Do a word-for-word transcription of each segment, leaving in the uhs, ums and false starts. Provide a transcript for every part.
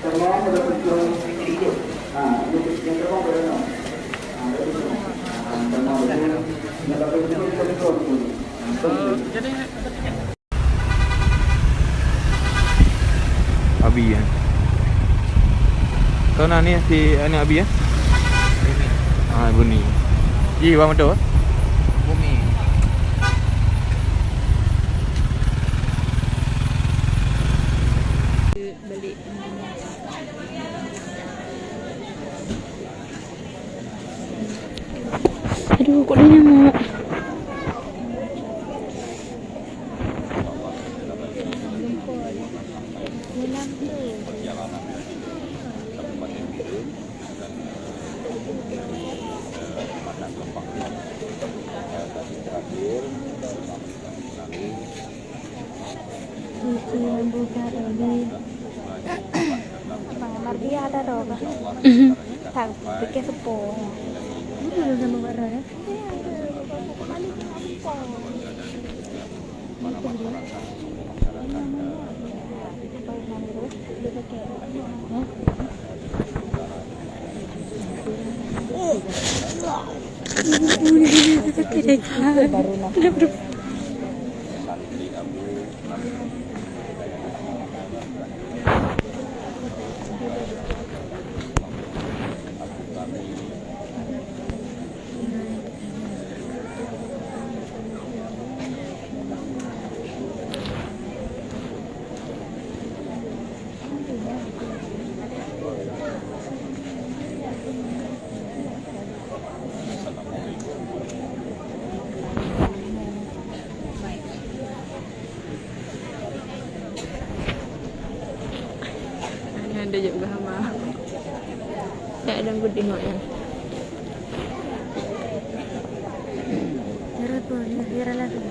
Abi, eh. Kau na ni si aneuk Abi, eh? Bumi. Ah, Buni. Ji, bang betul? Bumi. Aduh, kok dia nyamuk. Suci membuka diri. Bang Amar dia ada doh, Bang. Mhm. Tak pikir sepuh. Ini belum sama Mbak Rara. Nyan dia juga hama. Tak ada budi ngok ya. Nyerah tu, nyerah lah tu.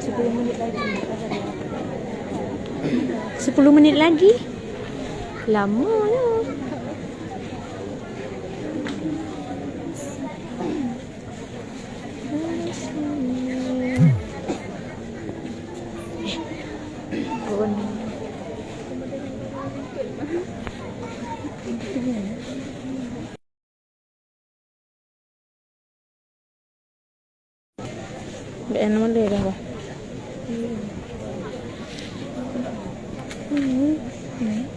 Sepuluh minit lagi. Sepuluh minit lagi? Lama lah. Bèk na malèe dah, bah. Hmm. Hmm.